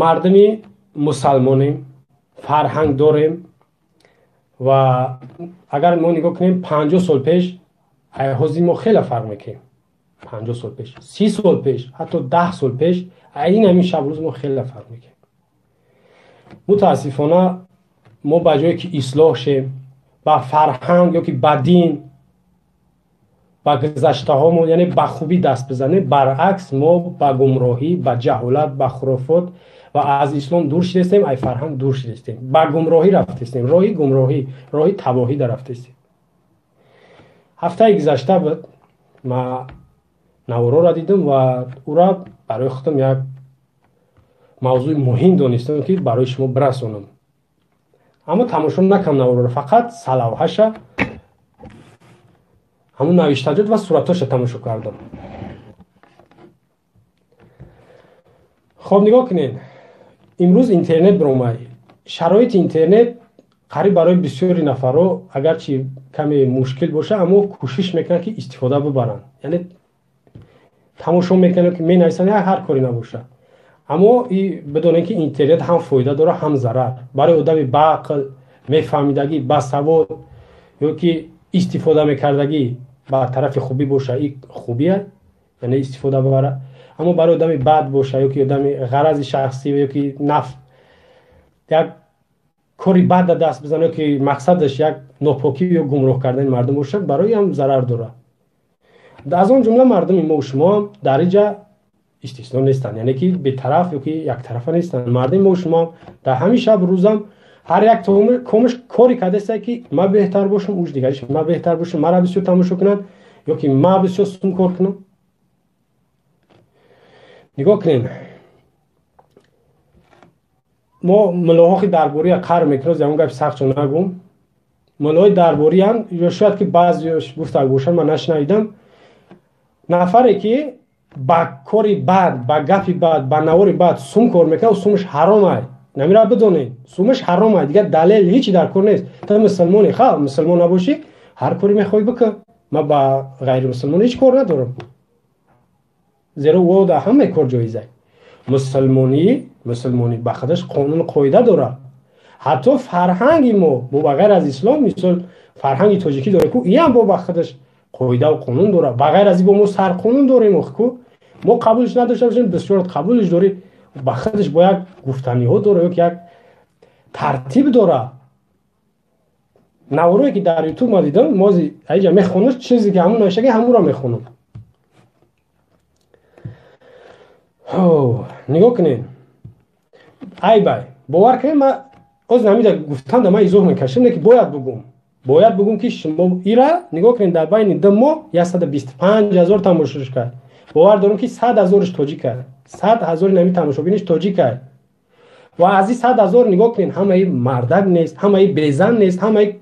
Мардуми мусалмонем, фарҳанг дорем ва агар мо нигоҳ кунем, 50 сол пеш ҳозир мо хеле фарқ мекунем. 50 сол пеш, 30 сол пеш, ҳатто 10 сол пеш ин ҳамин шабрӯз мо хеле фарқ мекунем. Мутаассифона, мо ба ҷое ки ислоҳ шем, ба фарҳанг ё ки ба дин, ба гузаштаҳомон, яъне ба хубӣ даст бизанем, баръакс мо ба гумроҳӣ, ба ҷаҳолат, ба хурофот ва аз ислом дур шидастем, ай фарҳанг дур шидастем, ба гумроҳӣ рафтастем, роҳи гумроҳӣ, роҳи табоҳӣ дарафтастем. Ҳафтаи гузашта буд, ма навороро дидам ва ӯра барои худам як мавзӯи муҳим донистам, ки барои шумо бирасонам. Аммо тамошо накам навороро, фақат салавҳаша, ҳамун навиштаҷот ва суратҳоша тамошо кардам. Хоб, нигоҳ кунед, имрӯз интернет биромад. Шароити интернет қариб барои бисёри нафарҳо агарчи каме мушкил боша, аммо кӯшиш мекунанд, ки истифода бибаранд, яъне тамошо мекунанд, ки менависанд, ҳар коре набоша. Аммо бидонед, ки интернет ҳам фоида дорад, ҳам зарар. Барои одами баақл, мефаҳмидагӣ, басавод ё ки истифода мекардагӣ ба тарафи хубӣ боша, и хубия, яъне истифода бибарад. Аммо барои одами бад боша ё ки одами ғарази шахсӣ ё ки наф, як кори бад даст бизана ё ки мақсадаш як нопокӣ ё гумроҳ кардани мардум бошад, барои ҳам зарар дорад. Аз он ҷумла мардуми мо шумо дар инҷа истисно нестанд, яъне ки бетараф ё ки яктарафа нестанд. Мардуми мо шумо дар ҳамин шаб рӯзам ҳар як комаш коре кардааст, ки ма беҳтар бошам, уш дигариш ма беҳтар бошам, мара бисёр тамошо кунанд ё ки ма бисёр сум кор кунам. Нигоҳ кунем, мо мулоҳои дарбория қар мекунем, ягон гапи сахтчо нагум. Мулоҳои дарбориам ё шояд ки баъзеош гуфта бошанд, ман нашнавидам. Нафаре ки ба кори бад, ба гапи бад, ба навори бад сум кор мекунад, сумаш ҳаром ай. Намира бидонед, сумаш ҳаром ай, дигар далел ҳечи дар кор нест. Ту мусулмони, ха мусулмон набошӣ, ҳар коре мехоҳӣ бикун. Ман ба ғайримусулмон ҳеҷ кор надорам, зеро ӯ дар ҳамаи кор ҷоиз ай. Мусулмонӣ ба худаш қонуну қоида дорад. Ҳатто фарҳанги мо бо ба ғайр аз ислом, мисол, фарҳанги тоҷикӣ дорем, ку иам бо ба худаш қоидаву қонун дорад. Ба ғайр аз ин бо мо сарқонун дорем, ку мо қабулш надошта бошем, бисёр қабулш дорӣ, ба худаш бо як гуфтаниҳо дорад ё ки як тартиб дорад. Наворое ки дар Ютуб ма дидам, мози аиҷа мехонам, чизе ки ҳамун навиштаги, ҳамунро мехонам. Нигоҳ кунед, айбай, бовар кунед, ма оз намида гуфтам, да ман изоҳ мекашам, не ки бояд бугум, бояд бугум, ки шумо ира нигоҳ кунед, дар байни 2 моҳ 125 000 тамошош кард. Бовар дорам, ки 100 000-ш тоҷик аст, 100 000-и нами тамошобиниш тоҷик аст. Ва аз ин 100 000, нигоҳ кунед, ҳамаи мардак нест, ҳамаи безан нест, ҳамаи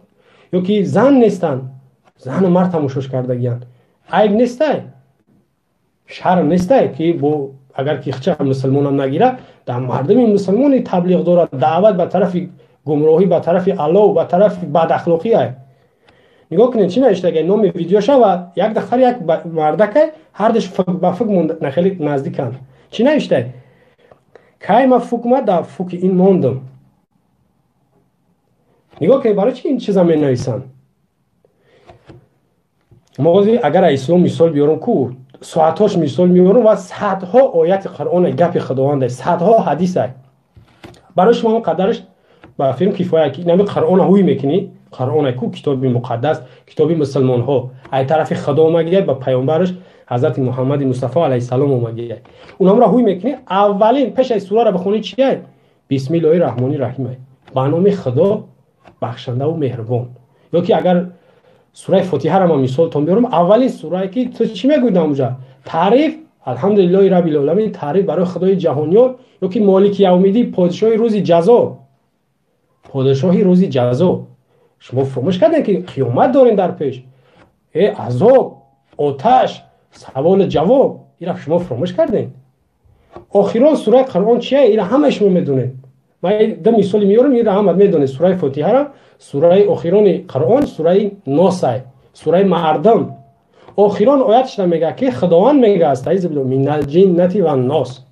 ё ки зан нестанд, зану мард тамошош кардагиянд. Айб нестай, шарм нестай, ки бо агар ки хча мусулмонам нагира, дар мардуми мусулмони таблиғ дорад, даъват ба тарафи гумроҳӣ, ба тарафи аллоҳ, ба тарафи бадахлоқӣ ай. Нигоҳ кунед, чӣ навиштага номи видеоша ва як дахтар, як мардакай, ҳардуш ба фук хеле наздиканд. Чӣ навиштай? Кай ма фукма дар фуки ин мондам. Нигоҳ кунед, барои чӣ ин чиза менависанд? Мо агар ислом мисол биёрам, ку соатҳош мисол меорам ва садҳо ояти Қуръон, гапи Худованд, садҳо ҳадис барои шумо қадараш ба филм кифоя, ки нами Қуръона ҳуй мекунӣ. Қуръона ку китоби муқаддас, китоби мусулмонҳо, ай тарафи Худо омагия, ба паёмбараш ҳазрати Муҳаммади Мустафо алайҳиссалом омагия, унамро ҳуй мекунӣ. Аввалин пеш аз сураро бихонӣ, чия? Бисмиллоҳи раҳмони раҳим, ба номи Худо, бахшандаву меҳрубон. Ё ки агар сураи Фотиҳаро ман мисолтон биёрам, аввалин сурае ки ту чӣ мегӯӣ дар таъриф? Алҳамдулиллоҳи раббил оламин, таъриф барои Худои ҷаҳониён ё ки молики явмиддин, подшоҳи рӯзи ҷазо. Подшоҳи рӯзи ҷазо. Шумо фуромӯш кардем, ки қиёмат дорем дар пеш, э азоб, оташ, саволу ҷавоб, ира шумо фуромӯш кардем. Охирон сураи Қуръон чия? Ира ҳамаи шумо медонед. Ман ду мисоли меёрам, ира ҳама медонед. Сураи Фотиҳара, сураи охирони Қуръон сураи Носай, сураи мардум. Охирон оятшда мега, ки Худованд мега: астаизу минал ҷиннати ван нос.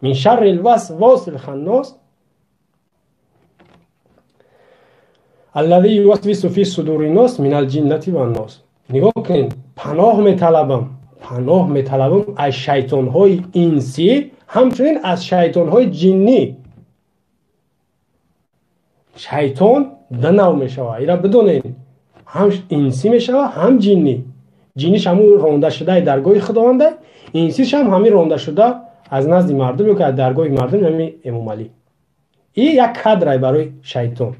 Мин шаррил васвасил ханнос аллази ювасвису фи судурин нос минал ҷиннати ван нос. Нигоҳ кунед, паноҳ металабам аз шайтонҳои инсӣ, ҳамчунин аз шайтонҳои ҷиннӣ. Шайтон ду нав мешавад, ира бидонед, ҳам инсӣ мешавад, ҳам ҷиннӣ. Ҷинниш ҳамун рондашудаи даргоҳи худованда, инсиш ҳам ҳамин рондашуда аз назди мардум ё ки аз даргоҳи мардум, ҳамин Эмомалӣ. И як кадрай барои шайтон.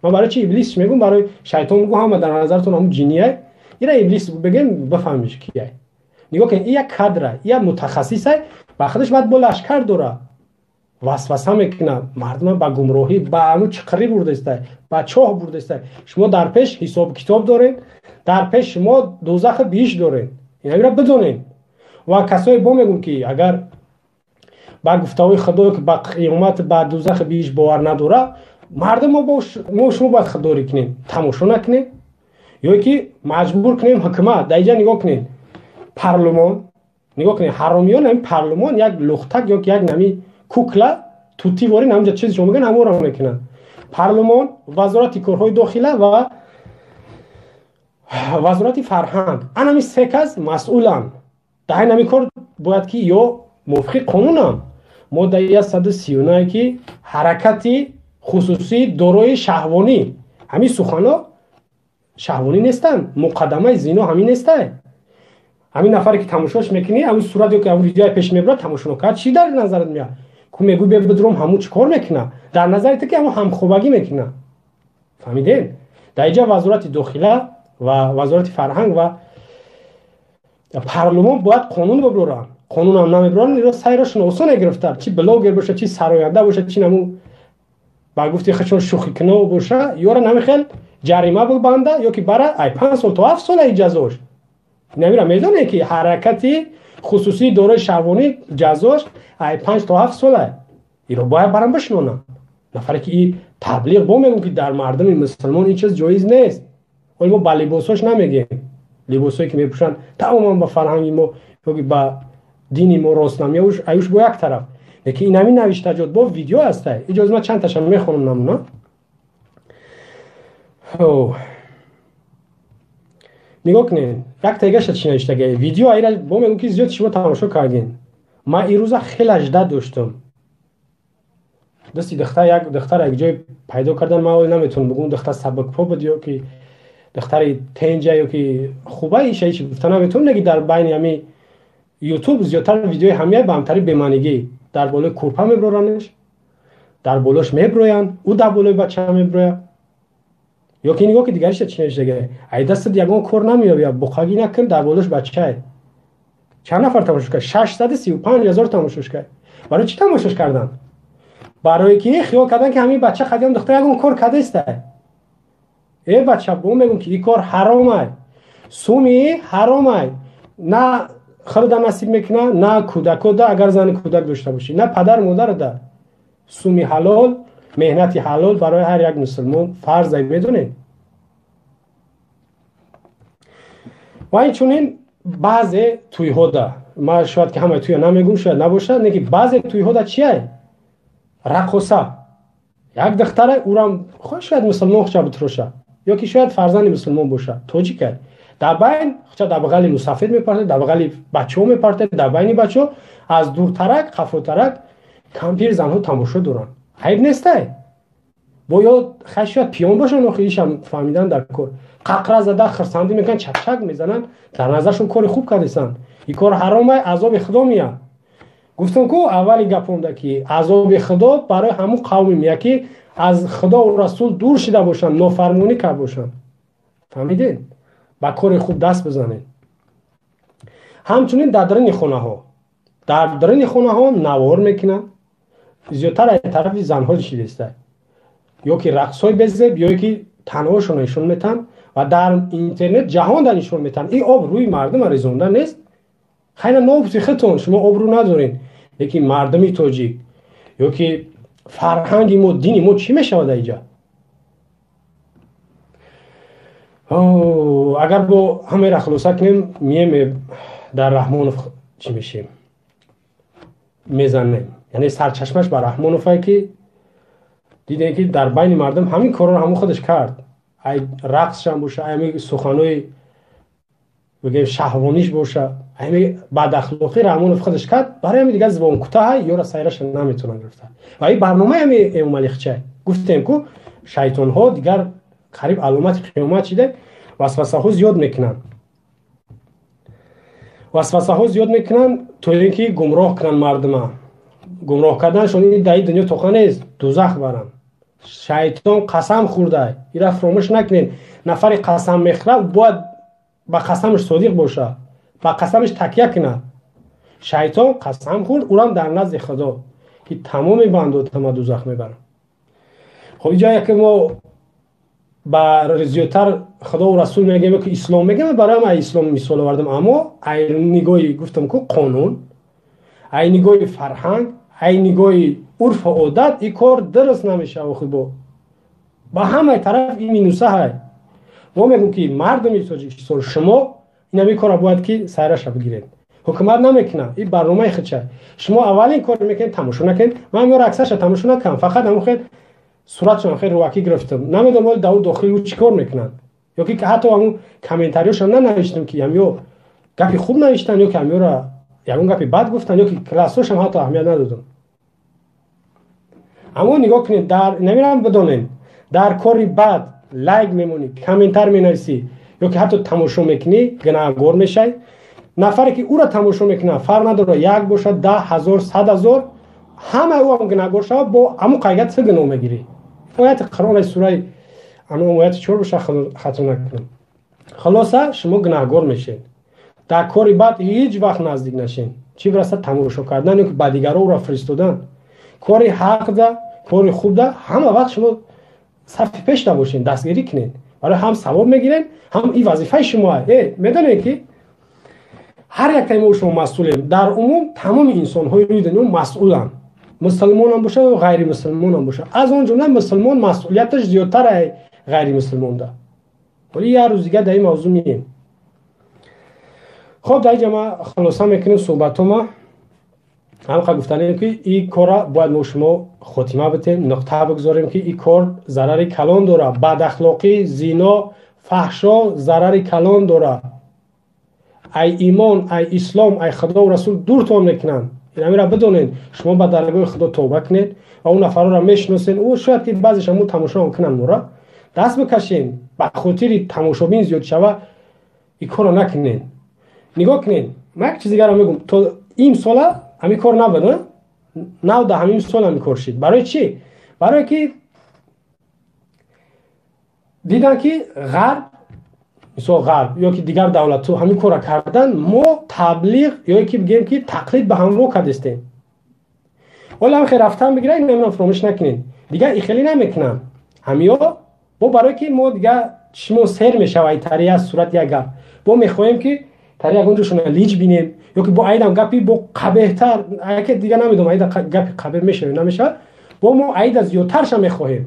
Ман барои чи иблис мегӯм, барои шайтон мегӯм, ҳама дар назаратон ҳамун ҷиннияй. Ира иблис бигем, бифаҳмиш кияй. Нигоҳ кунед, и як кадрай, як мутахассисай, ба худаш баъд бо лашкар дора. Васваса мекунад, мардума ба гумроҳӣ, ба ану чиқирӣ бурдестай, ба чоҳ бурдестай. Шумо дар пеш ҳисоб китоб доред, дар пеш шумо дӯзахи биҳишт доред. Инамира бидонед. Ва касое бо мегӯм ки агар ба гуфтаҳои худо ки ба қиёмат, ба дӯзахи биҳишт бовар надора, мардум мо шумо бояд худдорӣ кунем, тамошо накунем, ё ки маҷбур кунем ҳукумат. Дар инҷа нигоҳ кунед, парлумон, нигоҳ кунед, ҳаромиён ҳамин парлумон як лухтак ё ки як нами кукла тути ворин ҳаминҷа чиз шумо мегӯянд, ҳамонро мекунанд. Парлумон, вазорати корҳои дохила ва вазорати фарҳанг, ан ҳамин се кас масъуланд. Дар ин ҳамин кор бояд ки ё мувофиқи қонунам моддаи 139 ки ҳаракати хусусӣ дорои шаҳвонӣ, ҳамин сухано шаҳвонӣ нестанд, муқаддамаи зино ҳамин нестай. Ҳамин нафаре ки тамошош мекунӣ, ҳамин сурат ё ки ҳамин видеои пеш мебарад, тамошо накард, чӣ дар назарат меяд? Ку мегӯй бе бидром, ҳамун чӣ кор мекунад? Дар назари ту ки ҳамун ҳамхобагӣ мекунад. Фаҳмидед? Дар инҷа вазорати дохила ва вазорати фарҳанг ва парлумон бояд қонун бибаранд. Қонунам намебаранд, иро сайрошон осон гирифта. Чи блогер боша, чи сароянда боша, чи наму ба гуфти худшон шӯхикуно боша, ёра намихел ҷарима бибанда ё ки бара ай 5 сол то 7 сол ай ҷазош. Намира медонед ки ҳаракати хусусии дорои шаҳвонӣ ҷазош ай 5 то 7 сол ай. Иро бояд барам бишинонам. Нафаре ки и таблиғ бо мегӯм ки дар мардуми мусулмон ин чиз ҷоиз нест. Ҳоло мо ба либосҳош намегем. Либосҳое ки мепӯшанд тамоман ба фарҳанги мо ё ки ба дини мо рост намеояд, аюш бо як тараф. Лекин ин ҳамин навиштаҷот бо видео ҳастай. Иҷоза ман чанд ташам мехонам намуна. Нигоҳ кунед, як тегаша чӣ навиштагай. Видео айра бо мегӯм ки зиёд шумо тамошо кардин. Ман ирӯза хеле ажда доштам. Дасти духтар, як духтар як ҷой пайдо кардан, ман ҳоло наметавонам бигӯм духтар сабукпо буд ё ки духтари тенҷа ё ки хуба, иша ҳеч гуфта наметавонам, лекин дар байни ҳамин ютуб зиёдтар видеои ҳамияй ба ҳамтари бемаънигӣ. Дар болои курпа меброранеш, дар болош меброянд, ӯ дар болои бача меброяд. Ё ки нигоҳ ки дигариша чӣ навиштагай. Ай дастат ягон кор намеёбӣ, буқагӣ накун, дар болош бачае. Чанд нафар тамошош кард? 635 ҳазор тамошош кард. Барои чӣ тамошош карданд? Барои ки хиёл кардан ки ҳамин бача хадиам духтар ягон кор кардааст. Э бача, бо мегӯм ки ин кор ҳаромай. Суми ҳаромай. На худо насиб мекунад, на кӯдакода, агар зани кӯдак дошта бошӣ, на падар модарда. Суми ҳалол, меҳнати ҳалол барои ҳар як мусулмон фарз ай, медонед. Ва инчунин баъзе тӯйҳода, ман шояд ки ҳамаи тӯя намегӯм, шояд набошад, не ки баъзе тӯйҳода чиай? Раққоса. Як духтара, ӯрам шояд мусулмон хуча битроша, ё ки шояд фарзанди мусулмон боша, тоҷикай. Дар байн хуча дар бағали мусафед мепартад, дар бағали бачаҳо мепартад, дар байни бачаҳо аз дуртарак, қафотарак кампир занҳо тамошо доранд. Айб нестай. Бо ё хай шояд пиён бошанд, охи ишам фаҳмидан дар кор. Қақра зада хирсандӣ мекунанд, чакчак мезананд, дар назаршон кори хуб кардесанд. Ин кор ҳаромай, азоби худо меяд. Гуфтам ку аввали гапонда ки азоби худо барои ҳамун қавме меяд ки аз худо расул дур шида бошанд, нофармонӣ кард бошанд. Фаҳмидед? Ба кори хуб даст бизанед. Ҳамчунин дар даруни хонаҳо. Дар даруни хонаҳо навор мекунанд. Зиёдтар аз тарафи занҳо шидеста. Ё ки рақсҳои безеб, ё ки танҳошонро нишон метаҳанд ва дар интернет ҷаҳонда нишон метаҳанд. Ин об рӯи мардума резонда нест. Хайна нобути худтон, шумо обрӯ надоред. Лекин мардуми тоҷик ё ки фарҳанги мо, дини мо чӣ мешавад инҷа? Агар бо ҳамаро хулоса кунем, мием дар Раҳмонов чӣ мешем? Мезанем. Яъне сарчашмаш ба Раҳмоновае, ки дидем, ки дар байни мардум ҳамин корро ҳамон худаш кард. Ай рақсшам боша, ай ҳамин суханои бигем шаҳвониш боша, ҳамин бадахлоқӣ Раҳмонов худаш кард. Барои ҳамин дигар зибонкӯтаҳа, ёра сайраша наметавонанд гирифта. Ва ин барномаи ҳамин Эмомалихча гуфтем, ку шайтонҳо дигар қариб аломати қиёмат шида, васвасаҳо зиёд мекунанд, васвасаҳо зиёд мекунанд, то ин ки гумроҳ кунанд мардума. Гумроҳ карданашон ин дар ин дунё тоқа нест, дузах баранд. Шайтон қасам хӯрда, ира фуромӯш накунед. Нафаре қасам мехӯрад, бояд ба қасамаш содиқ бошад, ба қасамаш такя кунад. Шайтон қасам хӯрд, ӯрам дар назди Худо, ки тамоми бандотама дузах мебарам. Хоб, инҷа яке мо ба зиёдтар Худову Расул мегӯем, ки ислом мегӯем, барои ай ислом мисол овардам. Аммо ай нигоҳи, гуфтам ку, қонун, ай нигоҳи фарҳанг, ай нигоҳи урфу одат ин кор дуруст намешава. Хубо, ба ҳамаи тараф ин минуса ҳай. Мо мегӯм, ки мардуми Тоҷикистон, шумо инами корро бояд ки сайраша бигиред. Ҳукумат намекунад, ин барномаи худша. Шумо аввалин кор мекунед, тамошо накунед. Ман ёро аксарша тамошо накардам, фақат ҳамон хел суратшон хел рӯакӣ гирифтам. Намедонам, оли даву дохили ӯ чӣ кор мекунанд, ё ки ҳатто ҳамун комментариёшам нанавиштам, ки ҳамё гапи хуб навиштанд, ё ки ҳамёра ягон гапи бад гуфтанд, ё ки классошам ҳатто аҳамият надодам. Аммо нигоҳ кунед, дар намерам, бидонед, дар кори бад лайк мемонӣ, комментар менависӣ ё ки ҳатто тамошо мекунӣ, гунаҳгор мешавӣ. Нафаре ки ӯро тамошо мекунад, фарқ надорад, як бошад, 10 000, 100 000, ҳамаи ӯ ҳам гунаҳгор шавад, бо ҳамун қайгат ту гуноҳ мегирӣ. Ояти Қуръон, сураи ано, ояти 4 боша, хато накунам. Хулоса, шумо гунаҳгор мешед. Дар кори бад ҳеҷ вақт наздик нашед, чӣ бирасад тамошо кардан ё ки ба дигаро ӯро фиристодан. Кори ҳақда, кори хубда ҳама вақт шумо сафи пешда бошед, дастгирӣ кунед. Барои ҳам савоб мегиред, ҳам ин вазифаи шумо. Медонед, ки ҳар яктаи мо шумо масъулем. Дар умум тамоми инсонҳои рӯи дунё масъуланд, мусулмонам бошад ё ғайримусулмонам бошад. Аз он ҷумла мусулмон масъулияташ зиёдтар ай ғайримусулмонда. Вале як рӯз дигар дар ин мавзӯъ меем. Хоб, дар инҷа ма хулоса мекунем суҳбатома. Ҳамқа гуфтанем, ки ин корра бояд мо шумо хотима битем, нуқта бигзорем, ки ин кор зарари калон дорад. Бадахлоқӣ, зино, фаҳшо зарари калон дорад. Ай имон, ай ислом, ай Худову Расул дуртон мекунанд. Инамира бидонед. Шумо ба даргоҳи Худо тавба кунед ва он нафарро мешиносед. Ӯ шояд ки баъзеш ҳамун тамошо кунанд, мора даст бикашен. Ба хотири тамошобин зиёд шава, ин корро накунед. Нигоҳ кунед, ман як чиз дигарро мегӯм. То ин сола ҳамин кор набуд, нав да ҳамин сол ҳамин кор шид. Барои чӣ? Барое ки дидан, ки ғарб, мисол ғарб ё ки дигар давлатҳо ҳамин корро кардан, мо таблиғ ё ки бигем, ки тақлид ба ҳамро кардестем. Ҳоло ҳам хел рафтан бигира. Инамро фуромӯш накунед, дигар ихелӣ намекунанд ҳамиё. Бо барое ки мо дигар чишмон сер мешава, тари як сурат, як гап, бо мехоҳем, ки тари ягон ҷошона лич бинем, ё ки бо айдам гапи бо қабеҳтар, яке дигар намедонам, айда гапи қабеҳ мешава, намешавад. Бо мо айда зиёдтарша мехоҳем,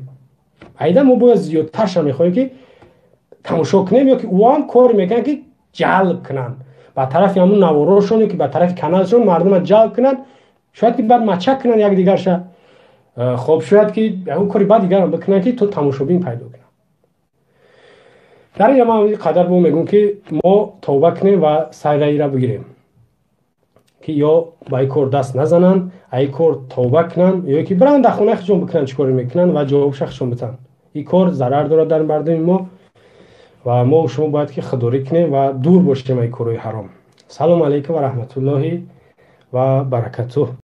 айда мо бояд зиёдтарша мехоҳем, ки тамошо кунем, ё ки ӯам кор мекунанд, ки ҷалб кунанд ба тарафи ҳамун наворошон, ё ки ба тарафи каналшон мардума ҷалб кунанд. Шояд ки баъд мачак кунанд якдигарша. Хоб, шояд ки ягон кори баъд дигарам бикунанд, ки то тамошобин пайдо кунанд. Дар инҷа ман қадар бо мегӯм, ки мо тавба кунем ва сайраира бигирем, ки ё ба ин кор даст назананд, ай кор тавба кунанд, ё ки биранд дар хонаи худшон бикунанд чӣ коре мекунанд ва ҷавобша худшон битанд. Ин кор зарар дорад дар мардуми мо ва мо шумо бояд ки худдорӣ кунем ва дур бошем ай корҳои ҳаром. Салому алайкум ва раҳматуллоҳи ва баракатуҳ.